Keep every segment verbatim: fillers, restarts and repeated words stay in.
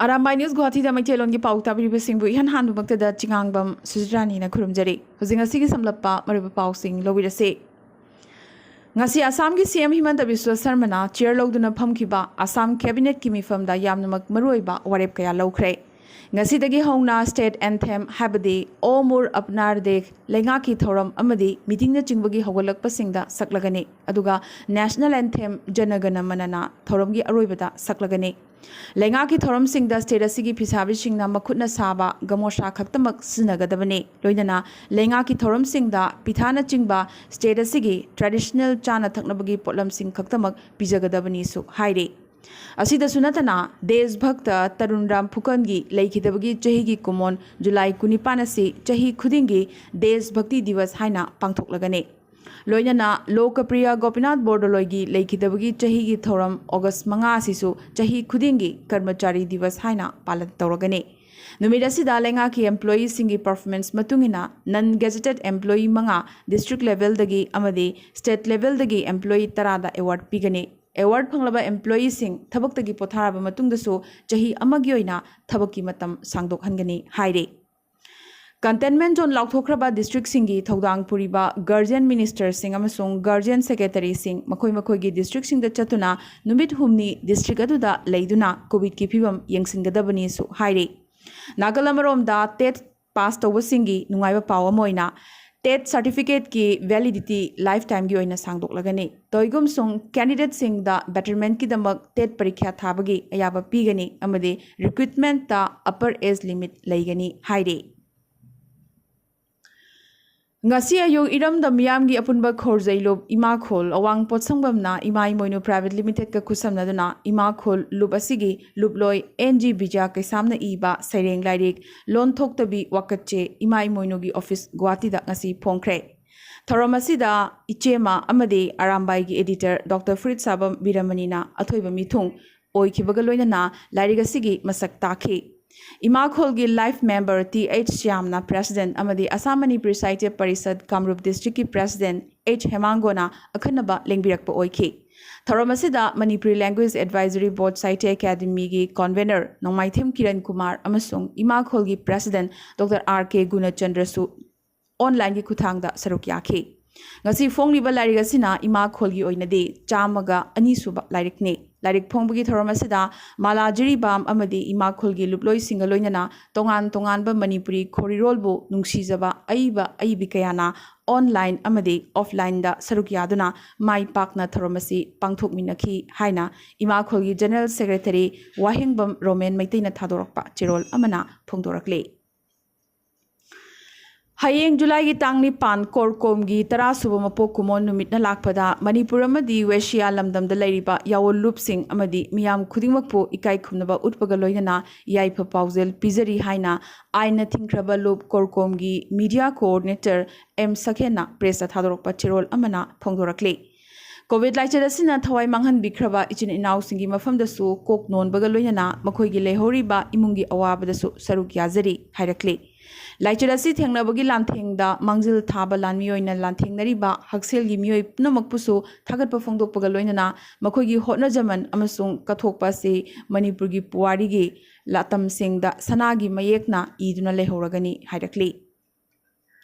Arambai news ꯒꯨꯍꯥꯇꯤꯗ ꯃꯩꯇꯩꯂꯣꯟꯒꯤ ꯄꯥꯎ ꯇꯥꯕꯤꯔꯤꯕꯁꯤꯡꯕꯨ ꯏꯍꯥꯟ ꯍꯥꯟꯕꯃꯛꯇꯗ ꯆꯤꯉꯥꯡꯕꯝ ꯁꯨꯖꯤꯔꯥꯅꯤꯅ ꯈꯨꯔꯨꯝꯖꯔꯤ꯫ ꯍꯧꯖꯤꯛ ꯉꯁꯤꯒꯤ ꯁꯝꯂꯞꯄ ꯃꯔꯨꯑꯣꯏꯕ ꯄꯥꯎꯁꯤꯡ ꯂꯧꯕꯤꯔꯁꯤ꯫ ꯉꯁꯤ ꯑꯁꯥꯝꯒꯤ ꯁꯤ ꯑꯦꯝ ꯍꯤꯃꯟꯇ ꯕꯤꯁ꯭ꯋ ꯁꯔꯃꯅ ꯆꯤꯌꯔ ꯂꯧꯗꯨꯅ ꯐꯝꯈꯤꯕ ꯑꯁꯥꯝ ꯀꯦꯕꯤꯅꯦꯠꯀꯤ ꯃꯤꯐꯝꯗ ꯌꯥꯝꯅꯃꯛ ꯃꯔꯨꯑꯣꯏꯕ ꯋꯥꯔꯦꯞ ꯀꯌꯥ ꯂꯧꯈ꯭ꯔꯦ꯫ ꯉꯁꯤꯗꯒꯤ ꯍꯧꯅ ꯁ꯭ꯇꯦꯠ ꯑꯦꯟꯊꯦꯝ ꯍꯥꯏꯕꯗꯤ "ꯑꯣ ꯃꯨꯔ ꯑꯞꯅꯥꯔ ꯗꯦꯒ" ꯂꯩꯉꯥꯛꯀꯤ ꯊꯧꯔꯝ ꯑꯃꯗꯤ ꯃꯤꯇꯤꯡꯅꯆꯤꯡꯕꯒꯤ ꯍꯧꯒꯠꯂꯛꯄꯁꯤꯡꯗ ꯁꯛꯂꯒꯅꯤ, ꯑꯗꯨꯒ ꯅꯦꯁꯅꯦꯜ ꯑꯦꯟꯊꯦꯝ "ꯖꯅ ꯒꯅ ꯃꯅꯅ" ꯊꯧꯔꯝꯒꯤ ꯑꯔꯣꯏꯕꯗ ꯁꯛꯂꯒꯅꯤ꯫ ꯂꯩꯉꯥꯛꯀꯤ ꯊꯧꯔꯝꯁꯤꯡꯗ ꯁ꯭ꯇꯦꯠ ꯑꯁꯤꯒꯤ ꯐꯤꯁꯥꯕꯤꯁꯤꯡꯅ ꯃꯈꯨꯠꯅ ꯁꯥꯕ ꯒꯃꯣꯁꯥ ꯈꯛꯇꯃꯛ ꯁꯤꯖꯤꯟꯅꯒꯗꯕꯅꯤ꯫ ꯂꯣꯏꯅꯅ ꯂꯩꯉꯥꯛꯀꯤ ꯊꯧꯔꯝꯁꯤꯡꯗ ꯄꯤꯊꯥꯅꯆꯤꯡꯕ ꯁ꯭ꯇꯦꯠ ꯑꯁꯤꯒꯤ ꯇ꯭ꯔꯦꯗꯤꯁꯅꯦꯜ ꯆꯥꯅ ꯊꯛꯅꯕꯒꯤ ꯄꯣꯠꯂꯝꯁꯤꯡ ꯈꯛꯇꯃꯛ ꯄꯤꯖꯒꯗꯕꯅꯤꯁꯨ ꯍꯥꯏꯔꯤ꯫ ꯑꯁꯤꯗꯁꯨ ꯅꯠꯇꯅ, ꯗꯦꯁ ꯚꯛꯇ ꯇꯔꯨꯟ ꯔꯥꯝ ꯐꯨꯀꯟꯒꯤ ꯂꯩꯈꯤꯗꯕꯒꯤ ꯆꯍꯤꯒꯤ ꯀꯨꯃꯣꯟ ꯖꯨꯂꯥꯏ ꯀꯨꯟꯅꯤꯄꯥꯟ ꯑꯁꯤ ꯆꯍꯤ ꯈꯨꯗꯤꯡꯒꯤ ꯗꯦꯁ ꯚꯛꯇꯤ ꯗꯤꯋꯁ ꯍꯥꯏꯅ ꯄꯥꯡꯊꯣꯛꯂꯒꯅꯤ꯫ ꯂꯣꯏꯅꯅ ꯂꯣꯀꯄ꯭ꯔꯤꯌꯥ ꯒꯣꯄꯤꯅꯥꯊ ꯕꯣꯔꯗꯣꯂꯣꯏꯒꯤ ꯂꯩꯈꯤꯗꯕꯒꯤ ꯆꯍꯤꯒꯤ ꯊꯧꯔꯝ ꯑꯣꯒꯁ ꯃꯉꯥ ꯑꯁꯤꯁꯨ ꯆꯍꯤ ꯈꯨꯗꯤꯡꯒꯤ ꯀꯔꯃꯆꯥꯔꯤ ꯗꯤꯋꯁ ꯍꯥꯏꯅ ꯄꯥꯂꯟ ꯇꯧꯔꯒꯅꯤ꯫ ꯅꯨꯃꯤꯠ ꯑꯁꯤꯗ ꯂꯩꯉꯥꯛꯀꯤ ꯑꯦꯝꯄ꯭ꯂꯣꯌꯤꯁꯤꯡꯒꯤ ꯄꯔꯐꯣꯔꯃꯦꯟꯁ ꯃꯇꯨꯡ ꯏꯟꯅ ꯅꯟ ꯒꯦꯖꯦꯇꯦꯗ ꯑꯦꯝꯄ꯭ꯂꯣꯌꯤ ꯃꯉꯥ, ꯗꯤꯁꯇ꯭ꯔꯤꯛ ꯂꯦꯚꯦꯜꯗꯒꯤ ꯑꯃꯗꯤ ꯁ꯭ꯇꯦꯠ ꯂꯦꯚꯦꯜꯗꯒꯤ ꯑꯦꯝꯄ꯭ꯂꯣꯌꯤ ꯇꯔꯥꯗ ꯑꯦꯋꯥꯔꯗ ꯄꯤꯒꯅꯤ꯫ ꯑꯦꯋꯥꯔꯗ ꯐꯪꯂꯕ ꯑꯦꯝꯄ꯭ꯂꯣꯌꯤꯁꯤꯡ ꯊꯕꯛꯇꯒꯤ ꯄꯣꯊꯥꯔꯕ ꯃꯇꯨꯡꯗꯁꯨ ꯆꯍꯤ ꯑꯃꯒꯤ ꯑꯣꯏꯅ ꯊꯕꯛꯀꯤ ꯃꯇꯝ ꯁꯥꯡꯗꯣꯛꯍꯟꯒꯅꯤ ꯍꯥꯏꯔꯤ꯫ ꯀꯟꯇꯦꯟꯃꯦꯟꯠ ꯖꯣꯟ ꯂꯥꯎꯊꯣꯛꯈ꯭ꯔꯕ ꯗꯤꯁꯇ꯭ꯔꯤꯛꯁꯤꯡꯒꯤ ꯊꯧꯗꯥꯡ ꯄꯨꯔꯤꯕ ꯒꯥꯔꯖꯤꯌꯟ ꯃꯤꯅꯤꯁꯇꯔꯁꯤꯡ ꯑꯃꯁꯨꯡ ꯒꯥꯔꯖꯤꯌꯟ ꯁꯦꯀ꯭ꯔꯦꯇꯔꯤꯁꯤꯡ ꯃꯈꯣꯏ ꯃꯈꯣꯏꯒꯤ ꯗꯤꯁꯇ꯭ꯔꯤꯛꯁꯤꯡꯗ ꯆꯠꯇꯨꯅ ꯅꯨꯃꯤꯠ ꯍꯨꯝꯅꯤ ꯗꯤꯁꯇ꯭ꯔꯤꯛ ꯑꯗꯨꯗ ꯂꯩꯗꯨꯅ ꯀꯣꯚꯤꯗꯀꯤ ꯐꯤꯕꯝ ꯌꯦꯡꯁꯤꯟꯒꯗꯕꯅꯤꯁꯨ ꯍꯥꯏꯔꯤ꯫ ꯅꯥꯀꯜ ꯑꯃꯔꯣꯝꯗ, ꯇꯦꯠ ꯄꯥꯁ ꯇꯧꯕꯁꯤꯡꯒꯤ ꯅꯨꯡꯉꯥꯏꯕ ꯄꯥꯎ ꯑꯃ ꯑꯣꯏꯅ, ꯇꯦꯠ ꯁꯥꯔꯇꯤꯐꯤꯀꯦꯠꯀꯤ ꯚꯦꯂꯤꯗꯤꯇꯤ ꯂꯥꯏꯐ ꯇꯥꯏꯝꯒꯤ ꯑꯣꯏꯅ ꯁꯥꯡꯗꯣꯛꯂꯒꯅꯤ꯫ ꯇꯧꯏꯒꯨꯝꯁꯨꯡ, ꯀꯦꯟꯗꯤꯗꯦꯠꯁꯤꯡꯗ ꯕꯦꯇꯔꯃꯦꯟꯠꯀꯤꯗꯃꯛ ꯇꯦꯠ ꯄꯔꯤꯈ꯭ꯌꯥ ꯊꯥꯕꯒꯤ ꯑꯌꯥꯕ ꯄꯤꯒꯅꯤ ꯑꯃꯗꯤ ꯔꯤꯀ꯭ꯔꯨꯠꯃꯦꯟꯠꯇ ꯑꯄꯔ ꯑꯦꯖ ꯂꯤꯃꯤꯠ ꯂꯩꯒꯅꯤ ꯍꯥꯏꯔꯤ꯫ ꯉꯁꯤ ꯑꯌꯨꯛ ꯏꯔꯝꯗꯝ ꯃꯤꯌꯥꯝꯒꯤ ꯑꯄꯨꯟꯕ ꯈꯣꯔꯖꯩ ꯂꯨꯞ ꯏꯃꯥꯈꯣꯜ ꯑꯋꯥꯡ ꯄꯣꯠꯁꯪꯕꯝꯅ ꯏꯃꯥ ꯏꯃꯣꯏꯅꯨ ꯄ꯭ꯔꯥꯏꯚꯦꯠ ꯂꯤꯃꯤꯇꯦꯗꯀ ꯈꯨꯠꯁꯝꯅꯗꯨꯅ ꯏꯃꯥꯈꯣꯜ ꯂꯨꯞ ꯑꯁꯤꯒꯤ ꯂꯨꯞꯂꯣꯏ ꯑꯦꯟ ꯖꯤ ꯕꯤꯖꯌ ꯀꯩꯁꯥꯝꯅ ꯏꯕ ꯁꯩꯔꯦꯡ ꯂꯥꯏꯔꯤꯛ ꯂꯣꯟꯊꯣꯛꯇꯕꯤ ꯋꯥꯀꯠꯆꯦ ꯏꯃꯥ ꯏꯃꯣꯏꯅꯨꯒꯤ ꯑꯣꯐꯤꯁ ꯒꯨꯋꯥꯍꯥꯇꯤꯗ ꯉꯁꯤ ꯐꯣꯡꯈ꯭ꯔꯦ꯫ ꯊꯧꯔꯝ ꯑꯁꯤꯗ ꯏꯆꯦꯃ ꯑꯃꯗꯤ ꯑꯔꯥꯝꯕꯥꯏꯒꯤ ꯑꯦꯗꯤꯇꯔ ꯗꯣꯛꯇꯔ ꯐꯨꯔꯤꯠꯁꯥꯕꯝ ꯕꯤꯔꯃꯅꯤꯅ ꯑꯊꯣꯏꯕ ꯃꯤꯊꯨꯡ ꯑꯣꯏꯈꯤꯕꯒ ꯂꯣꯏꯅꯅ ꯂꯥꯏꯔꯤꯛ ꯑꯁꯤꯒꯤ ꯃꯁꯛ ꯇꯥꯛꯈꯤ꯫ ꯏꯃꯥꯈꯣꯜꯒꯤ ꯂꯥꯏꯐ ꯃꯦꯝꯕꯔ ꯇꯤ ꯑꯩꯆ ꯁ꯭ꯌꯥꯝꯅ ꯄ꯭ꯔꯦꯁꯤꯗꯦꯟꯠ ꯑꯃꯗꯤ ꯑꯁꯥꯝ ꯃꯅꯤꯄꯨꯔꯤ ꯁꯥꯍꯤꯇ꯭ꯌ ꯄꯔꯤꯁꯠ ꯀꯥꯃꯔꯨꯞ ꯗꯤꯁꯇ꯭ꯔꯤꯛꯀꯤ ꯄ꯭ꯔꯦꯁꯤꯗꯦꯟꯠ ꯑꯩꯆ ꯍꯦꯃꯥꯡꯒꯣꯅ ꯑꯈꯟꯅꯕ ꯂꯦꯡꯕꯤꯔꯛꯄ ꯑꯣꯏꯈꯤ꯫ ꯊꯧꯔꯝ ꯑꯁꯤꯗ Manipuri Language Advisory Board Sahitya Academyꯒꯤ convenor ꯅꯣꯡꯃꯥꯏꯊꯦꯝ ꯀꯤꯔꯟ ꯀꯨꯃꯥꯔ ꯑꯃꯁꯨꯡ ꯏꯃꯥꯈꯣꯜꯒꯤ president Doctor R K ꯒꯨꯅꯆꯟꯗ꯭ꯔꯁꯨ onlineꯒꯤ ꯈꯨꯠꯊꯥꯡꯗ ꯁꯔꯨꯛ ꯌꯥꯈꯤ꯫ ꯉꯁꯤ ꯐꯣꯡꯂꯤꯕ ꯂꯥꯏꯔꯤꯛ ꯑꯁꯤꯅ ꯏꯃꯥꯈꯣꯜꯒꯤ ꯑꯣꯏꯅꯗꯤ ꯆꯥꯝꯃꯒ ꯑꯅꯤ ꯁꯨꯕ ꯂꯥꯏꯔꯤꯛꯅꯤ꯫ ꯂꯥꯏꯔꯤꯛ ꯐꯣꯡꯕꯒꯤ ꯊꯧꯔꯝ ꯑꯁꯤꯗ ꯃꯥꯂꯥ ꯖꯤꯔꯤꯕꯥꯝ ꯑꯃꯗꯤ ꯏꯃꯥꯈꯣꯜꯒꯤ ꯂꯨꯞꯂꯣꯏꯁꯤꯡꯒ ꯂꯣꯏꯅꯅ ꯇꯣꯉꯥꯟ ꯇꯣꯉꯥꯟꯕ ꯃꯅꯤꯄꯨꯔꯤ ꯈꯣꯔꯤꯔꯣꯜꯕꯨ ꯅꯨꯡꯁꯤꯖꯕ ꯑꯏꯕ ꯑꯏꯕꯤ ꯀꯌꯥꯅ online ꯑꯃꯗꯤ offlineꯗ ꯁꯔꯨꯛ ꯌꯥꯗꯨꯅ ꯃꯥꯏ ꯄꯥꯛꯅ ꯊꯧꯔꯝ ꯑꯁꯤ ꯄꯥꯡꯊꯣꯛꯃꯤꯟꯅꯈꯤ ꯍꯥꯏꯅ ꯏꯃꯥꯈꯣꯜꯒꯤ General Secretary ꯋꯥꯍꯦꯡꯕꯝ ꯔꯣꯃꯦꯟ ꯃꯩꯇꯩꯅ ꯊꯥꯗꯣꯔꯛꯄ ꯆꯦꯔꯣꯜ ꯑꯃꯅ ꯐꯣꯡꯗꯣꯔꯛꯂꯤ꯫ ꯍꯌꯦꯡ ꯖꯨꯂꯥꯏꯒꯤ ꯇꯥꯡ ꯅꯤꯄꯥꯟ ꯀꯣꯔꯀꯣꯝꯒꯤ ꯇꯔꯥ ꯁꯨꯕ ꯃꯄꯣꯛ ꯀꯨꯝꯑꯣꯟ ꯅꯨꯃꯤꯠꯅ ꯂꯥꯛꯄꯗ ꯃꯅꯤꯄꯨꯔ ꯑꯃꯗꯤ ꯋꯦꯁꯤꯌꯥ ꯂꯝꯗꯝꯗ ꯂꯩꯔꯤꯕ ꯌꯥꯑꯣꯟ ꯂꯨꯞꯁꯤꯡ ꯑꯃꯗꯤ ꯃꯤꯌꯥꯝ ꯈꯨꯗꯤꯡꯃꯛꯄꯨ ꯏꯀꯥꯏ ꯈꯨꯝꯅꯕ ꯎꯠꯄꯒ ꯂꯣꯏꯅꯅ ꯌꯥꯏꯐ ꯄꯥꯎꯖꯦꯜ ꯄꯤꯖꯔꯤ ꯍꯥꯏꯅ ꯑꯥꯏꯟꯅ ꯊꯤꯡꯈ꯭ꯔꯕ ꯂꯨꯞ ꯀꯣꯔꯀꯣꯝꯒꯤ media coordinator ꯑꯦꯝ ꯁꯈꯦꯟꯅ pressꯇ ꯊꯥꯗꯣꯔꯛꯄ ꯆꯦꯔꯣꯜ ꯑꯃꯅ ꯐꯣꯡꯗꯣꯔꯛꯂꯤ꯫ COVID ꯂꯥꯏꯆꯠ ꯑꯁꯤꯅ ꯊꯋꯥꯏ ꯃꯥꯡꯍꯟꯕꯤꯈ꯭ꯔꯕ ꯏꯆꯤꯟ ꯏꯅꯥꯎꯁꯤꯡꯒꯤ ꯃꯐꯝꯗꯁꯨ ꯀꯣꯛ ꯅꯣꯟꯕꯒ ꯂꯣꯏꯅꯅ ꯃꯈꯣꯏꯒꯤ ꯂꯩꯍꯧꯔꯤꯕ ꯏꯃꯨꯡꯒꯤ ꯑꯋꯥꯕꯗꯁꯨ ꯁꯔꯨꯛ ꯌꯥꯖꯔꯤ ꯍꯥꯏꯔꯛꯂꯤ꯫ ꯂꯥꯏꯆꯠ ꯑꯁꯤ ꯊꯦꯡꯅꯕꯒꯤ ꯂꯥꯟꯊꯦꯡꯗ ꯃꯥꯡꯖꯤꯜ ꯊꯥꯕ ꯂꯥꯟꯃꯤ ꯑꯣꯏꯅ ꯂꯥꯟꯊꯦꯡꯅꯔꯤꯕ ꯍꯛꯁꯦꯜꯒꯤ ꯃꯤꯑꯣꯏ ꯄꯨꯝꯅꯃꯛꯄꯨꯁꯨ ꯊꯥꯒꯠꯄ ꯐꯣꯡꯗꯣꯛꯄꯒ ꯂꯣꯏꯅꯅ ꯃꯈꯣꯏꯒꯤ ꯍꯣꯠꯅꯖꯃꯟ ꯑꯃꯁꯨꯡ ꯀꯠꯊꯣꯛꯄ ꯑꯁꯤ ꯃꯅꯤꯄꯨꯔꯒꯤ ꯄꯨꯋꯥꯔꯤꯒꯤ ꯂꯥꯇꯝꯁꯤꯡꯗ ꯁꯅꯥꯒꯤ ꯃꯌꯦꯛꯅ ꯏꯗꯨꯅ ꯂꯩꯍꯧꯔꯒꯅꯤ ꯍꯥꯏꯔꯛꯂꯤ꯫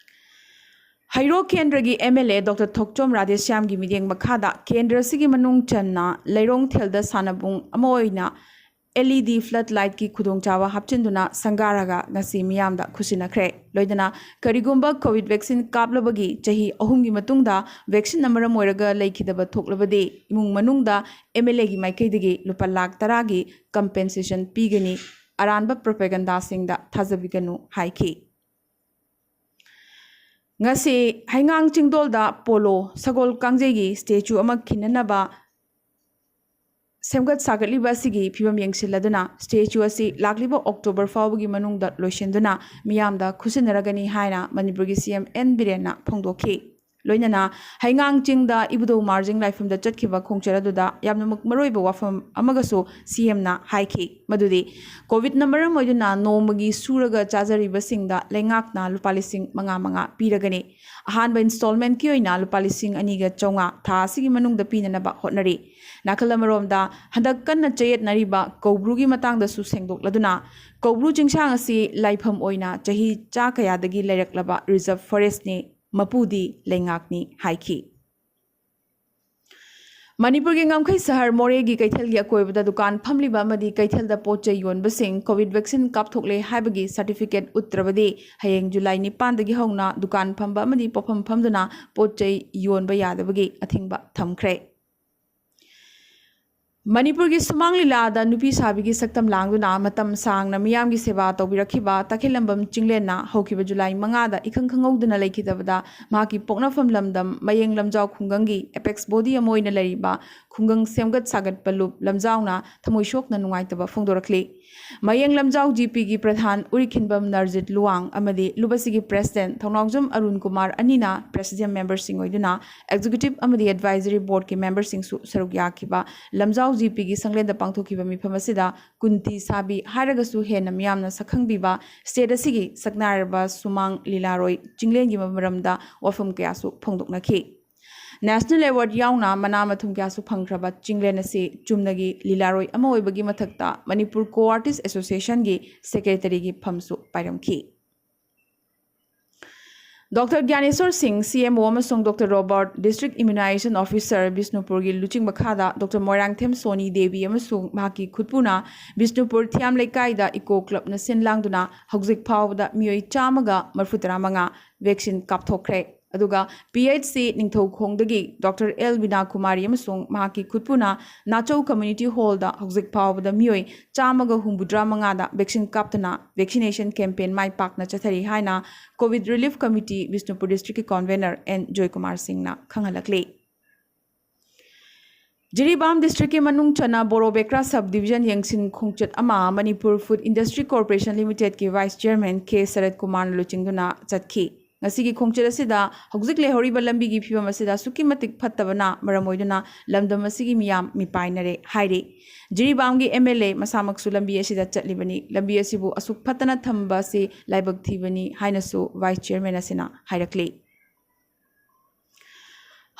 ꯍꯩꯔꯣꯛ ꯀꯦꯟꯗ꯭ꯔꯒꯤ MLA Doctor ꯊꯣꯛꯆꯣꯝ ꯔꯥꯙꯦꯁ꯭ꯌꯥꯝꯒꯤ ꯃꯤꯠꯌꯦꯡ ꯃꯈꯥꯗ ꯀꯦꯟꯗ꯭ꯔ ꯑꯁꯤꯒꯤ ꯃꯅꯨꯡ ꯆꯟꯅ ꯂꯩꯔꯣꯡꯊꯦꯜꯗ ꯁꯥꯟꯅꯕꯨꯡ ꯑꯃ ꯑꯣꯏꯅ LED flood lightꯀꯤ ꯈꯨꯗꯣꯡꯆꯥꯕ ꯍꯥꯞꯆꯤꯟꯗꯨꯅ ꯁꯪꯒꯥꯔꯒ ꯉꯁꯤ ꯃꯤꯌꯥꯝꯗ ꯈꯨꯠꯁꯤꯟꯅꯈ꯭ꯔꯦ꯫ ꯂꯣꯏꯅꯅ ꯀꯔꯤꯒꯨꯝꯕ COVID vaccine ꯀꯥꯞꯂꯕꯒꯤ ꯆꯍꯤ ꯑꯍꯨꯝꯒꯤ ꯃꯇꯨꯡꯗ vaccineꯅ ꯃꯔꯝ ꯑꯣꯏꯔꯒ ꯂꯩꯈꯤꯗꯕ ꯊꯣꯛꯂꯕꯗꯤ ꯏꯃꯨꯡ ꯃꯅꯨꯡꯗ MLAꯒꯤ ꯃꯥꯏꯀꯩꯗꯒꯤ ꯂꯨꯄꯥ ꯂꯥꯈ ꯇꯔꯥꯒꯤ compensation ꯄꯤꯒꯅꯤ, ꯑꯔꯥꯟꯕ propagandaꯁꯤꯡꯗ ꯊꯥꯖꯕꯤꯒꯅꯨ ꯍꯥꯏꯈꯤ꯫ ꯉꯁꯤ ꯍꯩꯉꯥꯡ ꯆꯤꯡꯗꯣꯜꯗ ꯄꯣꯂꯣ ꯁꯒꯣꯜ ꯀꯥꯡꯖꯩꯒꯤ statue ꯑꯃ ꯈꯤꯟꯅꯅꯕ ꯁꯦꯝꯒꯠ ꯁꯥꯒꯠꯂꯤꯕ ꯑꯁꯤꯒꯤ ꯐꯤꯕꯝ ꯌꯦꯡꯁꯤꯜꯂꯗꯨꯅ statue ꯑꯁꯤ ꯂꯥꯛꯂꯤꯕ October ꯐꯥꯎꯕꯒꯤ ꯃꯅꯨꯡꯗ ꯂꯣꯏꯁꯤꯟꯗꯨꯅ ꯃꯤꯌꯥꯝꯗ ꯈꯨꯠꯁꯤꯟꯅꯔꯒꯅꯤ ꯍꯥꯏꯅ ꯃꯅꯤꯄꯨꯔꯒꯤ CM N ꯕꯤꯔꯦꯟꯅ ꯐꯣꯡꯗꯣꯛꯈꯤ꯫ ꯂꯣꯏꯅꯅ ꯍꯩꯉꯥꯡ ꯆꯤꯡꯗ ꯏꯕꯨꯙꯧ ꯃꯥꯔꯖꯤꯡ ꯂꯥꯏꯐꯝꯗ ꯆꯠꯈꯤꯕ ꯈꯣꯡꯆꯠ ꯑꯗꯨꯗ ꯌꯥꯝꯅꯃꯛ ꯃꯔꯨꯑꯣꯏꯕ ꯋꯥꯐꯝ ꯑꯃꯒꯁꯨ ꯁꯤ ꯑꯦꯝꯅ ꯍꯥꯏꯈꯤ, ꯃꯗꯨꯗꯤ ꯀꯣꯚꯤꯗꯅ ꯃꯔꯝ ꯑꯣꯏꯗꯨꯅ ꯅꯣꯡꯃꯒꯤ ꯁꯨꯔꯒ ꯆꯥꯖꯔꯤꯕꯁꯤꯡꯗ ꯂꯩꯉꯥꯛꯅ ꯂꯨꯄꯥ ꯂꯤꯁꯤꯡ ꯃꯉꯥ ꯃꯉꯥ ꯄꯤꯔꯒꯅꯤ꯫ ꯑꯍꯥꯟꯕ ꯏꯟꯁꯇꯣꯜꯃꯦꯟꯠꯀꯤ ꯑꯣꯏꯅ ꯂꯨꯄꯥ ꯂꯤꯁꯤꯡ ꯑꯅꯤꯒ ꯆꯥꯝꯃꯉꯥ ꯊꯥ ꯑꯁꯤꯒꯤ ꯃꯅꯨꯡꯗ ꯄꯤꯅꯅꯕ ꯍꯣꯠꯅꯔꯤ꯫ ꯅꯥꯀꯜ ꯑꯃꯔꯣꯝꯗ, ꯍꯟꯗꯛ ꯀꯟꯅ ꯆꯌꯦꯠꯅꯔꯤꯕ ꯀꯧꯕ꯭ꯔꯨꯒꯤ ꯃꯇꯥꯡꯗꯁꯨ ꯁꯦꯡꯗꯣꯛꯂꯗꯨꯅ, ꯀꯧꯕ꯭ꯔꯨ ꯆꯤꯡꯁꯥꯡ ꯑꯁꯤ ꯂꯥꯏꯐꯝ ꯑꯣꯏꯅ ꯆꯍꯤ ꯆꯥ ꯀꯌꯥꯗꯒꯤ ꯂꯩꯔꯛꯂꯕ ꯔꯤꯖꯔꯚ ꯐꯣꯔꯦꯁ꯭ꯠꯅꯤ, ꯃꯄꯨꯗꯤ ꯂꯩꯉꯥꯛꯅꯤ ꯍꯥꯏꯈꯤ꯫ ꯃꯅꯤꯄꯨꯔꯒꯤ ꯉꯝꯈꯩ ꯁꯍꯔ ꯃꯣꯔꯦꯒꯤ ꯀꯩꯊꯦꯜꯒꯤ ꯑꯀꯣꯏꯕꯗ ꯗꯨꯀꯥꯟ ꯐꯝꯂꯤꯕ ꯑꯃꯗꯤ ꯀꯩꯊꯦꯜꯗ ꯄꯣꯠ ꯆꯩ ꯌꯣꯟꯕꯁꯤꯡ ꯀꯣꯚꯤꯗ ꯚꯦꯛꯁꯤꯟ ꯀꯥꯞꯊꯣꯛꯂꯦ ꯍꯥꯏꯕꯒꯤ ꯁꯥꯔꯇꯤꯐꯤꯀꯦꯠ ꯎꯠꯇ꯭ꯔꯕꯗꯤ ꯍꯌꯦꯡ ꯖꯨꯂꯥꯏ ꯅꯤꯄꯥꯟꯗꯒꯤ ꯍꯧꯅ ꯗꯨꯀꯥꯟ ꯐꯝꯕ ꯑꯃꯗꯤ ꯄꯣꯠꯐꯝ ꯐꯝꯗꯨꯅ ꯄꯣꯠ ꯆꯩ ꯌꯣꯟꯕ ꯌꯥꯗꯕꯒꯤ ꯑꯊꯤꯡꯕ ꯊꯝꯈ꯭ꯔꯦ꯫ ꯃꯅꯤꯄꯨꯔꯒꯤ ꯁꯨꯃꯥꯡ ꯂꯤꯂꯥꯗ ꯅꯨꯄꯤ ꯁꯥꯕꯤꯒꯤ ꯁꯛꯇꯝ ꯂꯥꯡꯗꯨꯅ ꯃꯇꯝ ꯁꯥꯡꯅ ꯃꯤꯌꯥꯝꯒꯤ ꯁꯦꯕꯥ ꯇꯧꯕꯤꯔꯛꯈꯤꯕ ꯇꯈꯦꯜꯂꯝꯕꯝ ꯆꯤꯡꯂꯦꯟꯅ ꯍꯧꯈꯤꯕ ꯖꯨꯂꯥꯏ ꯃꯉꯥꯗ ꯏꯈꯪ ꯈꯪꯍꯧꯗꯅ ꯂꯩꯈꯤꯗꯕꯗ ꯃꯍꯥꯛꯀꯤ ꯄꯣꯛꯅꯐꯝ ꯂꯝꯗꯝ ꯃꯌꯦꯡ ꯂꯝꯖꯥꯎ ꯈꯨꯡꯒꯪꯒꯤ ꯑꯦꯄꯦꯛꯁ ꯕꯣꯗꯤ ꯑꯃ ꯑꯣꯏꯅ ꯂꯩꯔꯤꯕ ꯈꯨꯡꯒꯪ ꯁꯦꯝꯒꯠ ꯁꯥꯒꯠꯄ ꯂꯨꯞ ꯂꯝꯖꯥꯎꯅ ꯊꯃꯣꯏ ꯁꯣꯛꯅ ꯅꯨꯡꯉꯥꯏꯇꯕ ꯐꯣꯡꯗꯣꯔꯛꯂꯤ꯫ ꯃꯌꯦꯡ ꯂꯝꯖꯥꯎ ꯖꯤꯄꯤꯒꯤ ꯄ꯭ꯔꯙꯥꯟ ꯎꯔꯤꯈꯤꯟꯕꯝ ꯅꯔꯖꯤꯠ ꯂꯨꯋꯥꯡ ꯑꯃꯗꯤ ꯂꯨꯞ ꯑꯁꯤꯒꯤ ꯄ꯭ꯔꯦꯁꯤꯗꯦꯟꯠ ꯊꯧꯅꯥꯎꯖꯝ ꯑꯔꯨꯟ ꯀꯨꯃꯥꯔ ꯑꯅꯤꯅ ꯄ꯭ꯔꯦꯁꯤꯗꯤꯌꯝ ꯃꯦꯝꯕꯔꯁꯤꯡ ꯑꯣꯏꯗꯨꯅ ꯑꯦꯛꯖꯤꯀ꯭ꯌꯨꯇꯤꯕ ꯑꯃꯗꯤ ꯑꯦꯗꯚꯥꯏꯖꯔꯤ ꯕꯣꯔꯗꯀꯤ ꯃꯦꯝꯕꯔꯁꯤꯡꯁꯨ ꯁꯔꯨꯛ ꯌꯥꯈꯤꯕ ꯂꯝꯖꯥꯎ ꯖꯤꯄꯤꯒꯤ ꯁꯪꯂꯦꯟꯗ ꯄꯥꯡꯊꯣꯛꯈꯤꯕ ꯃꯤꯐꯝ ꯑꯁꯤꯗ ꯀꯨꯟꯇꯤ ꯁꯥꯕꯤ ꯍꯥꯏꯔꯒꯁꯨ ꯍꯦꯟꯅ ꯃꯤꯌꯥꯝꯅ ꯁꯛꯈꯪꯕꯤꯕ ꯁ꯭ꯇꯦꯠ ꯑꯁꯤꯒꯤ ꯁꯛꯅꯥꯏꯔꯕ ꯁꯨꯃꯥꯡ ꯂꯤꯂꯥꯔꯣꯏ ꯆꯤꯡꯂꯦꯟꯒꯤ ꯃꯔꯝꯗ ꯋꯥꯐꯝ ꯀꯌꯥꯁꯨ ꯐꯣꯡꯗꯣꯛꯅꯈꯤ꯫ ꯅꯦꯁꯅꯦꯜ ꯑꯦꯋꯥꯔꯗ ꯌꯥꯎꯅ ꯃꯅꯥ ꯃꯊꯨꯝ ꯀꯌꯥꯁꯨ ꯐꯪꯈ꯭ꯔꯕ ꯆꯤꯡꯂꯦꯟ ꯑꯁꯤ ꯆꯨꯝꯅꯒꯤ ꯂꯤꯂꯥꯔꯣꯏ ꯑꯃ ꯑꯣꯏꯕꯒꯤ ꯃꯊꯛꯇ ꯃꯅꯤꯄꯨꯔ ꯀꯣ ꯑꯥꯔꯇꯤꯁ ꯑꯦꯁꯣꯁꯤꯌꯦꯁꯟꯒꯤ ꯁꯦꯀ꯭ꯔꯦꯇꯔꯤꯒꯤ ꯐꯝꯁꯨ ꯄꯥꯏꯔꯝꯈꯤ꯫ ꯗꯣꯛꯇꯔ ꯒ꯭ꯌꯥꯅꯦꯁꯣꯔ ꯁꯤꯡ, ꯁꯤ ꯑꯦꯝ ꯑꯣ, ꯑꯃꯁꯨꯡ doctor Robert, district immunization officer, ꯕꯤꯁꯅꯨꯄꯨꯔꯒꯤ ꯂꯨꯆꯤꯡ ꯃꯈꯥꯗ ꯗꯣꯛꯇꯔ ꯃꯣꯏꯔꯥꯡꯊꯦꯝ ꯁꯣꯅꯤ ꯗꯦꯕꯤ ꯑꯃꯁꯨꯡ ꯃꯍꯥꯛꯀꯤ ꯈꯨꯠꯄꯨꯅ ꯕꯤꯁꯅꯨꯄꯨꯔ ꯊꯤꯌꯥꯝ ꯂꯩꯀꯥꯏꯗ ꯏꯀꯣ ꯀ꯭ꯂꯕꯅ ꯁꯤꯟ ꯂꯥꯡꯗꯨꯅ ꯍꯧꯖꯤꯛ ꯐꯥꯎꯕꯗ ꯃꯤꯑꯣꯏ ꯆꯥꯝꯃꯒ ꯃꯔꯤꯐꯨ ꯇꯔꯥ ꯃꯉꯥ ꯚꯦꯛꯁꯤꯟ ꯀꯥꯞꯊꯣꯛꯈ꯭ꯔꯦ꯫ ꯑꯗꯨꯒ P H C ꯅꯤꯡꯊꯧꯈꯣꯡꯗꯒꯤ doctor L ꯕꯤꯅꯥ ꯀꯨꯃꯥꯔꯤ ꯑꯃꯁꯨꯡ ꯃꯍꯥꯛꯀꯤ ꯈꯨꯠꯄꯨꯅ ꯅꯥꯆꯧ ꯀꯝꯃ꯭ꯌꯨꯅꯤꯇꯤ ꯍꯣꯜꯗ ꯍꯧꯖꯤꯛ ꯐꯥꯎꯕꯗ ꯃꯤꯑꯣꯏ ꯆꯥꯝꯃꯒ ꯍꯨꯝꯐꯨꯇꯔꯥ ꯃꯉꯥꯗ ꯚꯦꯛꯁꯤꯟ ꯀꯥꯞꯇꯨꯅ ꯚꯦꯛꯁꯤꯅꯦꯁꯟ ꯀꯦꯝꯄꯦꯟ ꯃꯥꯏ ꯄꯥꯛꯅ ꯆꯠꯊꯔꯤ ꯍꯥꯏꯅ ꯀꯣꯚꯤꯗ ꯔꯤꯂꯤꯐ ꯀꯃꯤꯇꯤ ꯕꯤꯁꯅꯨꯄꯨꯔ ꯗꯤꯁꯇ꯭ꯔꯤꯛꯀꯤ ꯀꯣꯟꯚꯦꯅꯔ ꯑꯦꯟ ꯖꯣꯏꯀꯨꯃꯥꯔ ꯁꯤꯡꯅ ꯈꯪꯍꯜꯂꯛꯂꯤ꯫ ꯖꯤꯔꯤꯕꯥꯝ ꯗꯤꯁꯇ꯭ꯔꯤꯛꯀꯤ ꯃꯅꯨꯡ ꯆꯟꯅ ꯕꯣꯔꯣꯕꯦꯀ꯭ꯔꯥ ꯁꯕ ꯗꯤꯕꯤꯖꯟ ꯌꯦꯡꯁꯤꯟ ꯈꯣꯡꯆꯠ ꯑꯃ ꯃꯅꯤꯄꯨꯔ ꯐꯨꯗ ꯏꯟꯗꯁꯇ꯭ꯔꯤ ꯀꯣꯔꯄꯣꯔꯦꯁꯟ ꯂꯤꯃꯤꯇꯦꯗꯀꯤ ꯚꯥꯏꯁ ꯆꯤꯌꯔꯃꯦꯟ ꯀꯦ ꯁꯔꯠ ꯀꯨꯃꯥꯔꯅ ꯂꯨꯆꯤꯡꯗꯨꯅ ꯆꯠꯈꯤ꯫ ꯑꯁꯤꯒꯤ ꯈꯣꯡꯆꯠ ꯑꯁꯤꯗ ꯍꯧꯖꯤꯛ ꯂꯩꯍꯧꯔꯤꯕ ꯂꯝꯕꯤꯒꯤ ꯐꯤꯕꯝ ꯑꯁꯤꯗ ꯑꯁꯨꯛꯀꯤ ꯃꯇꯤꯛ ꯐꯠꯇꯕꯅ ꯃꯔꯝ ꯑꯣꯏꯗꯨꯅ ꯂꯝꯗꯝ ꯑꯁꯤꯒꯤ ꯃꯤꯌꯥꯝ ꯃꯤꯄꯥꯏꯅꯔꯦ ꯍꯥꯏꯔꯤ꯫ ꯖꯤꯔꯤꯕꯥꯝꯒꯤ ꯑꯦꯝ ꯑꯦꯜ ꯑꯦ ꯃꯁꯥꯃꯛꯁꯨ ꯂꯝꯕꯤ ꯑꯁꯤꯗ ꯆꯠꯂꯤꯕꯅꯤ꯫ ꯂꯝꯕꯤ ꯑꯁꯤꯕꯨ ꯑꯁꯨꯛ ꯐꯠꯇꯅ ꯊꯝꯕ ꯑꯁꯤ ꯂꯥꯏꯕꯛ ꯊꯤꯕꯅꯤ ꯍꯥꯏꯅꯁꯨ ꯚꯥꯏꯁ ꯆꯤꯌꯔꯃꯦꯟ ꯑꯁꯤꯅ ꯍꯥꯏꯔꯛꯂꯤ꯫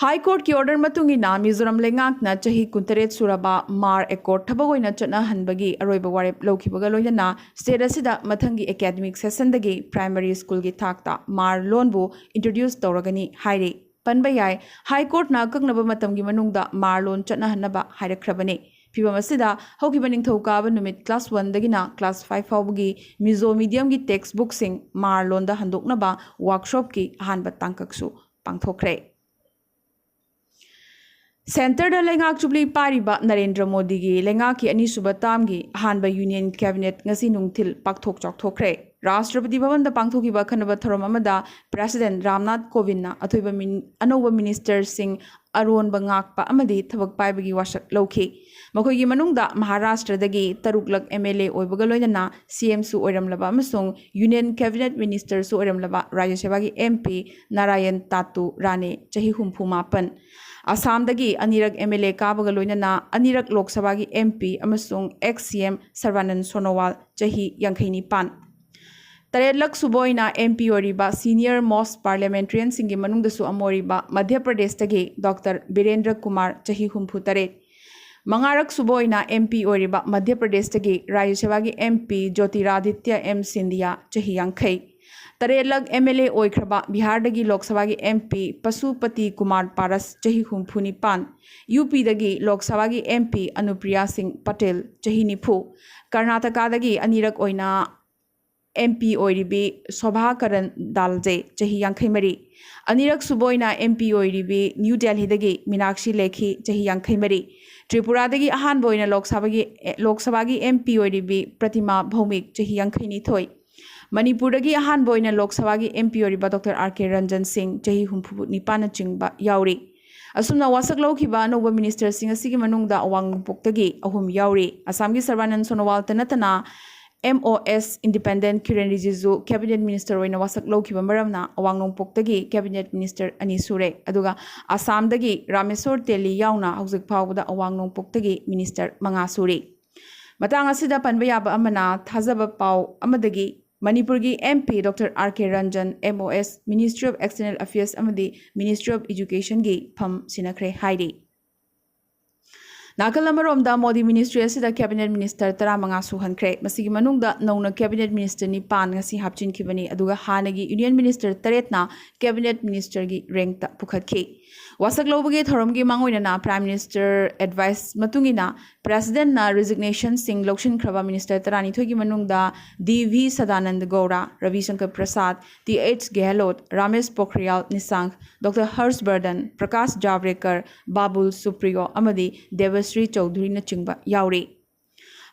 ꯍꯥꯏ ꯀꯣꯔꯠꯀꯤ ꯑꯣꯔꯗꯔ ꯃꯇꯨꯡ ꯏꯟꯅ ꯃꯤꯖꯣꯔꯥꯝ ꯂꯩꯉꯥꯛꯅ ꯆꯍꯤ ꯀꯨꯟꯇꯔꯦꯠ ꯁꯨꯔꯕ ꯃꯥꯔ ꯑꯦꯀꯣꯔꯠ ꯊꯕꯛ ꯑꯣꯏꯅ ꯆꯠꯅꯍꯟꯕꯒꯤ ꯑꯔꯣꯏꯕ ꯋꯥꯔꯦꯞ ꯂꯧꯈꯤꯕꯒ ꯂꯣꯏꯅꯅ ꯁ꯭ꯇꯦꯠ ꯑꯁꯤꯗ ꯃꯊꯪꯒꯤ ꯑꯦꯀꯥꯗꯃꯤꯛ ꯁꯦꯁꯟꯗꯒꯤ ꯄ꯭ꯔꯥꯏꯃꯔꯤ ꯁ꯭ꯀꯨꯜꯒꯤ ꯊꯥꯛꯇ ꯃꯥꯔ ꯂꯣꯟꯕꯨ ꯏꯟꯇ꯭ꯔꯣꯗ꯭ꯌꯨꯁ ꯇꯧꯔꯒꯅꯤ ꯍꯥꯏꯔꯤ꯫ ꯄꯟꯕ ꯌꯥꯏ, ꯍꯥꯏ ꯀꯣꯔꯠꯅ ꯑꯀꯛꯅꯕ ꯃꯇꯝꯒꯤ ꯃꯅꯨꯡꯗ ꯃꯥꯔ ꯂꯣꯟ ꯆꯠꯅꯍꯟꯅꯕ ꯍꯥꯏꯔꯛꯈ꯭ꯔꯕꯅꯤ꯫ ꯐꯤꯕꯝ ꯑꯁꯤꯗ ꯍꯧꯈꯤꯕ ꯅꯤꯡꯊꯧꯀꯥꯕ ꯅꯨꯃꯤꯠ ꯀ꯭ꯂꯥꯁ ꯋꯟꯗꯒꯤꯅ ꯀ꯭ꯂꯥꯁ ꯐꯥꯏꯚ ꯐꯥꯎꯕꯒꯤ ꯃꯤꯖꯣ ꯃꯤꯗꯤꯌꯝꯒꯤ ꯇꯦꯛꯁ ꯕꯨꯛꯁꯤꯡ ꯃꯥꯔ ꯂꯣꯟꯗ ꯍꯟꯗꯣꯛꯅꯕ ꯋꯥꯔꯛꯁꯣꯞꯀꯤ ꯑꯍꯥꯟꯕ ꯇꯥꯡꯀꯛꯁꯨ ꯄꯥꯡꯊꯣꯛꯈ꯭ꯔꯦ꯫ ꯁꯦꯟꯇꯔꯗ ꯂꯩꯉꯥꯛ ꯖꯨꯕꯤꯂꯤ ꯄꯥꯏꯔꯤꯕ ꯅꯔꯦꯟꯗ꯭ꯔ ꯃꯣꯗꯤꯒꯤ ꯂꯩꯉꯥꯛꯀꯤ ꯑꯅꯤꯁꯨꯕ ꯇꯥꯝꯒꯤ ꯑꯍꯥꯟꯕ ꯌꯨꯅꯤꯌꯟ ꯀꯦꯕꯤꯅꯦꯠ ꯉꯁꯤ ꯅꯨꯡꯊꯤꯜ ꯄꯥꯛꯊꯣꯛ ꯆꯥꯎꯊꯣꯛꯈ꯭ꯔꯦ꯫ ꯔꯥꯁꯇ꯭ꯔꯄꯇꯤ ꯚꯕꯟꯗ ꯄꯥꯡꯊꯣꯛꯈꯤꯕ ꯑꯈꯟꯅꯕ ꯊꯧꯔꯝ ꯑꯃꯗ ꯄ꯭ꯔꯦꯁꯤꯗꯦꯟꯠ ꯔꯥꯝꯅꯥꯊ ꯀꯣꯕꯤꯟꯗꯅ ꯑꯊꯣꯏꯕ ꯃꯤꯟ-, ꯑꯅꯧꯕ ꯃꯤꯅꯤꯁꯇꯔꯁꯤꯡ, ꯑꯔꯣꯟꯕ ꯉꯥꯛꯄ ꯑꯃꯗꯤ ꯊꯕꯛ ꯄꯥꯏꯕꯒꯤ ꯋꯥꯁꯛ ꯂꯧꯈꯤ꯫ ꯃꯈꯣꯏꯒꯤ ꯃꯅꯨꯡꯗ ꯃꯍꯥꯔꯥꯁꯇ꯭ꯔꯗꯒꯤ ꯇꯔꯨꯛꯂꯛ ꯑꯦꯝ ꯑꯦꯜ ꯑꯦ ꯑꯣꯏꯕꯒ ꯂꯣꯏꯅꯅ ꯁꯤ ꯑꯦꯝꯁꯨ ꯑꯣꯏꯔꯝꯂꯕ ꯑꯃꯁꯨꯡ ꯌꯨꯅꯤꯌꯟ ꯀꯦꯕꯤꯅꯦꯠ ꯃꯤꯅꯤꯁꯇꯔꯁꯨ ꯑꯣꯏꯔꯝꯂꯕ ꯔꯥꯖ꯭ꯌ ꯁꯚꯥꯒꯤ ꯑꯦꯝ ꯄꯤ ꯅꯥꯔꯥꯌꯟ ꯇꯥꯇꯨ ꯔꯥꯅꯦ, ꯆꯍꯤ ꯍꯨꯝꯐꯨ ꯃꯥꯄꯟ, ꯑꯁꯥꯝꯗꯒꯤ ꯑꯅꯤꯔꯛ ꯑꯦꯝ ꯑꯦꯜ ꯑꯦ ꯀꯥꯕꯒ ꯂꯣꯏꯅꯅ ꯑꯅꯤꯔꯛ ꯂꯣꯛ ꯁꯚꯥꯒꯤ ꯑꯦꯝ ꯄꯤ ꯑꯃꯁꯨꯡ ꯑꯦꯛꯁ ꯁꯤ ꯑꯦꯝ ꯁꯔꯕꯥꯅꯟ ꯁꯣꯅꯣꯋꯥꯜ, ꯆꯍꯤ ꯌꯥꯡꯈꯩ ꯅꯤꯄꯥꯟ꯫ ꯇꯔꯦꯠꯂꯛ ꯁꯨꯕ ꯑꯣꯏꯅ ꯑꯦꯝ ꯄꯤ ꯑꯣꯏꯔꯤꯕ ꯁꯤꯅꯤꯌꯔ ꯃꯣꯁ ꯄꯥꯔꯂꯤꯌꯥꯃꯦꯟꯇ꯭ꯔꯤꯌꯟꯁꯤꯡꯒꯤ ꯃꯅꯨꯡꯗꯁꯨ ꯑꯃ ꯑꯣꯏꯔꯤꯕ ꯃꯙ꯭ꯌ ꯄ꯭ꯔꯗꯦꯁꯇꯒꯤ ꯗꯣꯛꯇꯔ ꯕꯤꯔꯦꯟꯗ꯭ꯔ ꯀꯨꯃꯥꯔ, ꯆꯍꯤ ꯍꯨꯝꯐꯨ ꯇꯔꯦꯠ꯫ ꯃꯉꯥꯔꯛ ꯁꯨꯕ ꯑꯣꯏꯅ ꯑꯦꯝ ꯄꯤ ꯑꯣꯏꯔꯤꯕ ꯃꯙ꯭ꯌ ꯄ꯭ꯔꯗꯦꯁꯇꯒꯤ ꯔꯥꯖ꯭ꯌ ꯁꯚꯥꯒꯤ ꯑꯦꯝ ꯄꯤ ꯖꯣꯇꯤꯔꯥꯗꯤꯇ꯭ꯌ ꯑꯦꯝ ꯁꯤꯟꯙꯤꯌꯥ, ꯆꯍꯤ ꯌꯥꯡꯈꯩ꯫ ꯇꯔꯦꯠꯂꯛ ꯑꯦꯝ ꯑꯦꯜ ꯑꯦ ꯑꯣꯏꯈ꯭ꯔꯕ ꯕꯤꯍꯥꯔꯗꯒꯤ ꯂꯣꯛ ꯁꯚꯥꯒꯤ ꯑꯦꯝ ꯄꯤ ꯄꯁꯨꯄꯇꯤ ꯀꯨꯃꯥꯔ ꯄꯥꯔꯁ, ꯆꯍꯤ ꯍꯨꯝꯐꯨ ꯅꯤꯄꯥꯟ꯫ ꯌꯨ ꯄꯤꯗꯒꯤ ꯂꯣꯛ ꯁꯚꯥꯒꯤ ꯑꯦꯝ ꯄꯤ ꯑꯅꯨꯄ꯭ꯔꯤꯌꯥ ꯁꯤꯡ ꯄꯇꯦꯜ, ꯆꯍꯤ ꯅꯤꯐꯨ꯫ ꯀꯔꯅꯥꯇꯀꯥꯗꯒꯤ ꯑꯅꯤꯔꯛ ꯑꯣꯏꯅ ꯑꯦꯝ ꯄꯤ ꯑꯣꯏꯔꯤꯕꯤ ꯁꯣꯚꯥ ꯀꯔꯟ ꯗꯥꯜꯖꯦ, ꯆꯍꯤ ꯌꯥꯡꯈꯩ ꯃꯔꯤ꯫ ꯑꯅꯤꯔꯛ ꯁꯨꯕ ꯑꯣꯏꯅ ꯑꯦꯝ ꯄꯤ ꯑꯣꯏꯔꯤꯕꯤ ꯅ꯭ꯌꯨ ꯗꯦꯜꯍꯤꯗꯒꯤ ꯃꯤꯅꯥꯛꯁꯤ ꯂꯦꯈꯤ, ꯆꯍꯤ ꯌꯥꯡꯈꯩ ꯃꯔꯤ꯫ ꯇ꯭ꯔꯤꯄꯨꯔꯥꯗꯒꯤ ꯑꯍꯥꯟꯕ ꯑꯣꯏꯅ ꯂꯣꯛ ꯁꯚꯥꯒꯤ, ꯂꯣꯛ ꯁꯚꯥꯒꯤ ꯑꯦꯝ ꯄꯤ ꯑꯣꯏꯔꯤꯕꯤ ꯄ꯭ꯔꯇꯤꯃꯥ ꯚꯧꯃꯤꯛ, ꯆꯍꯤ ꯌꯥꯡꯈꯩ ꯅꯤꯊꯣꯏ꯫ ꯃꯅꯤꯄꯨꯔꯗꯒꯤ ꯑꯍꯥꯟꯕ ꯑꯣꯏꯅ ꯂꯣꯛ ꯁꯚꯥꯒꯤ ꯑꯦꯝ ꯄꯤ ꯑꯣꯏꯔꯤꯕ ꯗꯣꯛꯇꯔ ꯑꯥꯔ ꯀꯦ ꯔꯟꯖꯟ ꯁꯤꯡ, ꯆꯍꯤ ꯍꯨꯝꯐꯨ ꯅꯤꯄꯥꯟꯅꯆꯤꯡꯕ ꯌꯥꯎꯔꯤ꯫ ꯑꯁꯨꯝꯅ ꯋꯥꯁꯛ ꯂꯧꯈꯤꯕ ꯑꯅꯧꯕ ꯃꯤꯅꯤꯁꯇꯔꯁꯤꯡ ꯑꯁꯤꯒꯤ ꯃꯅꯨꯡꯗ ꯑꯋꯥꯡ ꯅꯣꯡꯄꯣꯛꯇꯒꯤ ꯑꯍꯨꯝ ꯌꯥꯎꯔꯤ꯫ ꯑꯁꯥꯝꯒꯤ ꯁꯔꯕꯥꯅꯟ ꯁꯣꯅꯣꯋꯥꯜꯇ ꯅꯠꯇꯅ M O S Independent Kiren Rijiju Cabinet Minister ꯑꯣꯏꯅ ꯋꯥꯁꯛ ꯂꯧꯈꯤꯕ ꯃꯔꯝꯅ ꯑꯋꯥꯡ ꯅꯣꯡꯄꯣꯛꯇꯒꯤ Cabinet Minister ꯑꯅꯤ ꯁꯨꯔꯦ꯫ ꯑꯗꯨꯒ ꯑꯁꯥꯝꯗꯒꯤ ꯔꯥꯃꯦꯁꯣꯔ ꯇꯦꯂꯤ ꯌꯥꯎꯅ ꯍꯧꯖꯤꯛ ꯐꯥꯎꯕꯗ ꯑꯋꯥꯡ ꯅꯣꯡꯄꯣꯛꯇꯒꯤ Minister ꯃꯉꯥ ꯁꯨꯔꯤ꯫ ꯃꯇꯥꯡ ꯑꯁꯤꯗ ꯄꯟꯕ ꯌꯥꯕ ꯑꯃꯅ, ꯊꯥꯖꯕ ꯄꯥꯎ ꯑꯃꯗꯒꯤ ꯃꯅꯤꯄꯨꯔꯒꯤ M P Doctor R K Ranjan, M O S, Ministry of External Affairs ꯑꯃꯗꯤ Ministry of Educationꯒꯤ ꯐꯝ ꯁꯤꯟꯅꯈ꯭ꯔꯦ ꯍꯥꯏꯔꯤ꯫ ꯅꯥꯀꯜ ꯑꯃꯔꯣꯝꯗ, ꯃꯣꯗꯤ ministry ꯑꯁꯤꯗ Cabinet Minister ꯇꯔꯥꯃꯉꯥ ꯁꯨꯍꯟꯈ꯭ꯔꯦ꯫ ꯃꯁꯤꯒꯤ ꯃꯅꯨꯡꯗ ꯅꯧꯅ Cabinet Minister ꯅꯤꯄꯥꯟ ꯉꯁꯤ ꯍꯥꯞꯆꯤꯟꯈꯤꯕꯅꯤ, ꯑꯗꯨꯒ ꯍꯥꯟꯅꯒꯤ Union Minister ꯇꯔꯦꯠꯅ Cabinet Ministerꯒꯤ rankꯇ ꯄꯨꯈꯠꯈꯤ꯫ ꯋꯥꯁꯛ ꯂꯧꯕꯒꯤ ꯊꯧꯔꯝꯒꯤ ꯃꯥꯡꯑꯣꯏꯅꯅ Prime Minister advice ꯃꯇꯨꯡ ꯏꯟꯅ Presidentꯅ resignationꯁꯤꯡ ꯂꯧꯁꯤꯟꯈ꯭ꯔꯕ Minister ꯇꯔꯥꯅꯤꯊꯣꯏꯒꯤ ꯃꯅꯨꯡꯗ D V Sadanand Gowda, Ravi Shankar Prasad, T H Gehlot, Ramesh Pokhriyal Nishank, Doctor Harsh Vardhan, Prakash Javadekar, Babul Supriyo ꯑꯃꯗꯤ Debashree Chowdhuryꯅꯆꯤꯡꯕ ꯌꯥꯎꯔꯤ꯫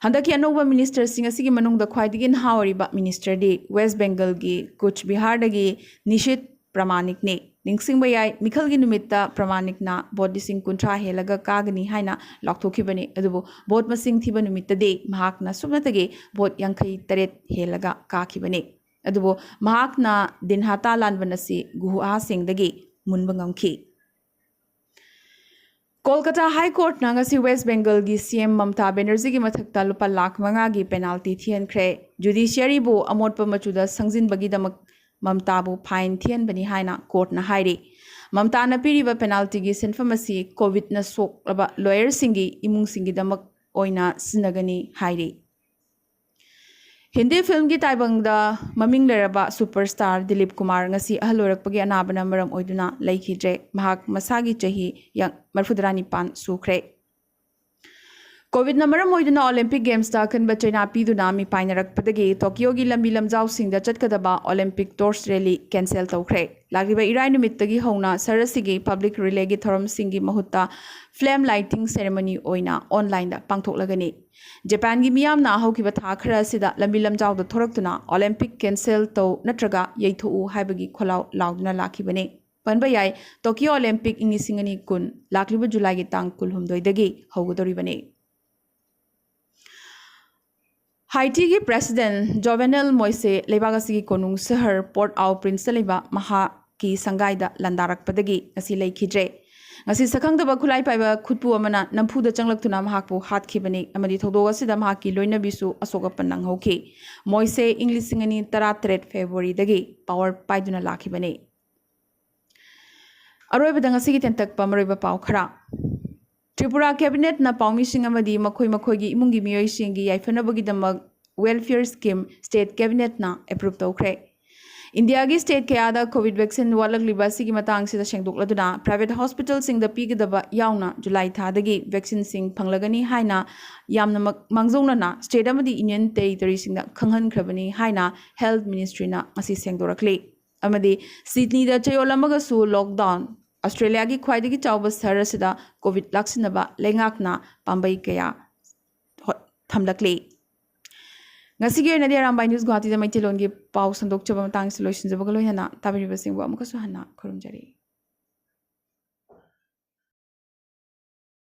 ꯍꯟꯗꯛꯀꯤ ꯑꯅꯧꯕ ministerꯁꯤꯡ ꯑꯁꯤꯒꯤ ꯃꯅꯨꯡꯗ ꯈ꯭ꯋꯥꯏꯗꯒꯤ ꯅꯍꯥ ꯑꯣꯏꯔꯤꯕ ministerꯗꯤ West Bengalꯒꯤ ꯀꯨꯆ ꯕꯤꯍꯥꯔꯗꯒꯤ ꯅꯤꯁꯤꯠ ꯄ꯭ꯔꯃꯥꯅꯤꯛꯅꯤ꯫ ꯅꯤꯡꯁꯤꯡꯕ ꯌꯥꯏ, ꯃꯤꯈꯜꯒꯤ ꯅꯨꯃꯤꯠꯇ ꯄ꯭ꯔꯃꯥꯅꯤꯛꯅ vote ꯂꯤꯁꯤꯡ ꯀꯨꯟꯊ꯭ꯔꯥ ꯍꯦꯜꯂꯒ ꯀꯥꯒꯅꯤ ꯍꯥꯏꯅ ꯂꯥꯎꯊꯣꯛꯈꯤꯕꯅꯤ꯫ ꯑꯗꯨꯕꯨ vote ꯃꯁꯤꯡ ꯊꯤꯕ ꯅꯨꯃꯤꯠꯇꯗꯤ ꯃꯍꯥꯛꯅ ꯁꯨꯞꯅꯇꯒꯤ vote ꯌꯥꯡꯈꯩ ꯇꯔꯦꯠ ꯍꯦꯜꯂꯒ ꯀꯥꯈꯤꯕꯅꯤ꯫ ꯑꯗꯨꯕꯨ ꯃꯍꯥꯛꯅ ꯗꯤꯟꯍꯥꯇꯥ ꯂꯥꯟꯕꯟ ꯑꯁꯤ ꯒꯨꯍꯥꯁꯤꯡꯗꯒꯤ ꯃꯨꯟꯕ ꯉꯝꯈꯤ꯫ ꯀꯣꯜꯀꯇꯥ High Courtꯅ ꯉꯁꯤ West Bengalꯒꯤ C M ꯃꯝꯇꯥ ꯕꯦꯅꯔꯖꯤꯒꯤ ꯃꯊꯛꯇ ꯂꯨꯄꯥ ꯂꯥꯈ ꯃꯉꯥꯒꯤ penalty ꯊꯤꯍꯟꯈ꯭ꯔꯦ꯫ Judiciaryꯕꯨ ꯑꯃꯣꯠꯄ ꯃꯆꯨꯗ ꯁꯪꯖꯤꯟꯕꯒꯤꯗꯃꯛ ꯃꯝꯇꯥꯕꯨ fine ꯊꯤꯍꯟꯕꯅꯤ ꯍꯥꯏꯅ courtꯅ ꯍꯥꯏꯔꯤ꯫ ꯃꯝꯇꯥꯅ ꯄꯤꯔꯤꯕ penaltyꯒꯤ ꯁꯦꯟꯐꯝ ꯑꯁꯤ COVIDꯅ ꯁꯣꯛꯂꯕ lawyerꯁꯤꯡꯒꯤ ꯏꯃꯨꯡꯁꯤꯡꯒꯤꯗꯃꯛ ꯑꯣꯏꯅ ꯁꯤꯖꯤꯟꯅꯒꯅꯤ ꯍꯥꯏꯔꯤ꯫ ꯍꯤꯟꯗꯤ filmꯒꯤ ꯇꯥꯏꯕꯪꯗ ꯃꯃꯤꯡ ꯂꯩꯔꯕ superstar ꯗꯤꯂꯤꯞ ꯀꯨꯃꯥꯔ ꯉꯁꯤ ꯑꯍꯜ ꯑꯣꯏꯔꯛꯄꯒꯤ ꯑꯅꯥꯕꯅ ꯃꯔꯝ ꯑꯣꯏꯗꯨꯅ ꯂꯩꯈꯤꯗ꯭ꯔꯦ꯫ ꯃꯍꯥꯛ ꯃꯁꯥꯒꯤ ꯆꯍꯤ ꯌꯥꯡ-, ꯃꯔꯤꯐꯨꯇꯔꯥꯅꯤꯄꯥꯟ ꯁꯨꯈ꯭ꯔꯦ꯫ COVIDꯅ ꯃꯔꯝ ꯑꯣꯏꯗꯨꯅ Olympic Gamesꯇ ꯑꯀꯟꯕ ꯆꯩꯅꯥ ꯄꯤꯗꯨꯅ ꯃꯤꯄꯥꯏꯅꯔꯛꯄꯗꯒꯤ Tokyoꯒꯤ ꯂꯝꯕꯤ ꯂꯝꯖꯥꯎꯁꯤꯡꯗ ꯆꯠꯀꯗꯕ Olympic torch rally cancel ꯇꯧꯈ꯭ꯔꯦ꯫ ꯂꯥꯛꯂꯤꯕ ꯏꯔꯥꯏ ꯅꯨꯃꯤꯠꯇꯒꯤ ꯍꯧꯅ ꯁꯍꯔ ꯑꯁꯤꯒꯤ public rallyꯒꯤ ꯊꯧꯔꯝꯁꯤꯡꯒꯤ ꯃꯍꯨꯠꯇ flame lighting ceremony ꯑꯣꯏꯅ onlineꯗ ꯄꯥꯡꯊꯣꯛꯂꯒꯅꯤ꯫ ꯖꯄꯥꯟꯒꯤ ꯃꯤꯌꯥꯝꯅ ꯍꯧꯈꯤꯕ ꯊꯥ ꯈꯔ ꯑꯁꯤꯗ ꯂꯝꯕꯤ ꯂꯝꯖꯥꯎꯗ ꯊꯣꯔꯛꯇꯨꯅ Olympic cancel ꯇꯧ ꯅꯠꯇ꯭ꯔꯒ ꯌꯩꯊꯣꯛꯎ ꯍꯥꯏꯕꯒꯤ ꯈꯣꯜꯂꯥꯎ ꯂꯥꯎꯗꯨꯅ ꯂꯥꯛꯈꯤꯕꯅꯤ꯫ ꯄꯟꯕ ꯌꯥꯏ, Tokyo Olympic ꯏꯪ ꯂꯤꯁꯤꯡ ꯑꯅꯤ ꯀꯨꯟ ꯂꯥꯛꯂꯤꯕ ꯖꯨꯂꯥꯏꯒꯤ ꯇꯥꯡ ꯀꯨꯟꯍꯨꯝꯗꯣꯏꯗꯒꯤ ꯍꯧꯒꯗꯧꯔꯤꯕꯅꯤ꯫ ꯍꯥꯏꯇꯤꯒꯤ ꯄ꯭ꯔꯦꯁꯤꯗꯦꯟ ꯖꯣꯚꯦꯅꯦꯜ ꯃꯣꯏꯁꯦ ꯂꯩꯕꯥꯛ ꯑꯁꯤꯒꯤ ꯀꯣꯅꯨꯡ ꯁꯍꯔ ꯄꯣꯔꯠ ꯑꯥꯎ ꯄ꯭ꯔꯤꯟꯁꯇ ꯂꯩꯕ ꯃꯍꯥꯛꯀꯤ ꯁꯪꯒꯥꯏꯗ ꯂꯥꯟꯗꯥꯔꯛꯄꯗꯒꯤ ꯉꯁꯤ ꯂꯩꯈꯤꯗ꯭ꯔꯦ꯫ ꯉꯁꯤ ꯁꯛꯈꯪꯗꯕ ꯈꯨꯠꯂꯥꯏ ꯄꯥꯏꯕ ꯈꯨꯠꯄꯨ ꯑꯃꯅ ꯅꯝꯐꯨꯗ ꯆꯪꯂꯛꯇꯨꯅ ꯃꯍꯥꯛꯄꯨ ꯍꯥꯠꯈꯤꯕꯅꯤ ꯑꯃꯗꯤ ꯊꯧꯗꯣꯛ ꯑꯁꯤꯗ ꯃꯍꯥꯛꯀꯤ ꯂꯣꯏꯅꯕꯤꯁꯨ ꯑꯁꯣꯛ ꯑꯄꯟ ꯅꯪꯍꯧꯈꯤ꯫ ꯃꯣꯏꯁꯦ ꯏꯪ ꯂꯤꯁꯤꯡ ꯑꯅꯤ ꯇꯔꯥꯇꯔꯦꯠ ꯐꯦꯕ꯭ꯔꯨꯋꯥꯔꯤꯗꯒꯤ ꯄꯥꯋꯔ ꯄꯥꯏꯗꯨꯅ ꯂꯥꯛꯈꯤꯕꯅꯤ꯫ ꯑꯔꯣꯏꯕꯗ ꯉꯁꯤꯒꯤ ꯇꯦꯟꯇꯛꯄ ꯃꯔꯨꯑꯣꯏꯕ ꯄꯥꯎ ꯈꯔ꯫ ꯇ꯭ꯔꯤꯄꯨꯔꯥ ꯀꯦꯕꯤꯅꯦꯠꯅ ꯄꯥꯎꯃꯤꯁꯤꯡ ꯑꯃꯗꯤ ꯃꯈꯣꯏ ꯃꯈꯣꯏꯒꯤ ꯏꯃꯨꯡꯒꯤ ꯃꯤꯑꯣꯏꯁꯤꯡꯒꯤ ꯌꯥꯏꯐꯅꯕꯒꯤꯗꯃꯛ ꯋꯦꯜꯐꯤꯌꯔ ꯁ꯭ꯀꯤꯝ ꯁ꯭ꯇꯦꯠ ꯀꯦꯕꯤꯅꯦꯠꯅ ꯑꯦꯄ꯭ꯔꯨꯞ ꯇꯧꯈ꯭ꯔꯦ꯫ ꯏꯟꯗꯤꯌꯥꯒꯤ ꯁ꯭ꯇꯦꯠ ꯀꯌꯥꯗ ꯀꯣꯚꯤꯗ ꯚꯦꯛꯁꯤꯟ ꯋꯥꯠꯂꯛꯂꯤꯕ ꯑꯁꯤꯒꯤ ꯃꯇꯥꯡꯁꯤꯗ ꯁꯦꯡꯗꯣꯛꯂꯗꯨꯅ ꯄ꯭ꯔꯥꯏꯚꯦꯠ ꯍꯣꯁꯄꯤꯇꯥꯜꯁꯤꯡꯗ ꯄꯤꯒꯗꯕ ꯌꯥꯎꯅ ꯖꯨꯂꯥꯏ ꯊꯥꯗꯒꯤ ꯚꯦꯛꯁꯤꯟꯁꯤꯡ ꯐꯪꯂꯒꯅꯤ ꯍꯥꯏꯅ ꯌꯥꯝꯅ ꯃꯛ-, ꯃꯥꯡꯖꯧꯅꯅ ꯁ꯭ꯇꯦꯠ ꯑꯃꯗꯤ ꯌꯨꯅꯤꯌꯟ ꯇꯦꯔꯤꯇꯣꯔꯤꯁꯤꯡꯗ ꯈꯪꯍꯟꯈ꯭ꯔꯕꯅꯤ ꯍꯥꯏꯅ ꯍꯦꯜꯊ ꯃꯤꯅꯤꯁꯇ꯭ꯔꯤꯅ ꯉꯁꯤ ꯁꯦꯡꯗꯣꯔꯛꯂꯤ꯫ ꯑꯃꯗꯤ ꯁꯤꯗꯅꯤꯗ ꯆꯌꯣꯜ ꯑꯃꯒꯁꯨ ꯂꯣꯛꯗꯥꯎꯟ꯫ ꯑꯁꯇ꯭ꯔꯦꯂꯤꯌꯥꯒꯤ ꯈ꯭ꯋꯥꯏꯗꯒꯤ ꯆꯥꯎꯕ ꯁꯍꯔ ꯑꯁꯤꯗ ꯀꯣꯚꯤꯗ ꯂꯥꯛꯁꯤꯟꯅꯕ ꯂꯩꯉꯥꯛꯅ ꯄꯥꯝꯕꯩ ꯀꯌꯥ ꯍꯣ-, ꯊꯝꯂꯛꯂꯤ꯫ ꯉꯁꯤꯒꯤ ꯑꯣꯏꯅꯗꯤ ꯑꯔꯥꯝꯕꯥꯏ ꯅ꯭ꯌꯨꯁ ꯒꯨꯋꯥꯍꯥꯇꯤꯗ ꯃꯩꯇꯩꯂꯣꯟꯒꯤ ꯄꯥꯎ ꯁꯟꯗꯣꯛꯆꯕ ꯃꯇꯥꯡꯁꯤ ꯂꯣꯏꯁꯤꯟꯖꯕꯒ ꯂꯣꯏꯅꯅ ꯇꯥꯕꯤꯔꯤꯕꯁꯤꯡꯕꯨ ꯑꯃꯨꯛꯀꯁꯨ ꯍꯟꯅ ꯈꯨꯔꯨꯝꯖꯔꯤ꯫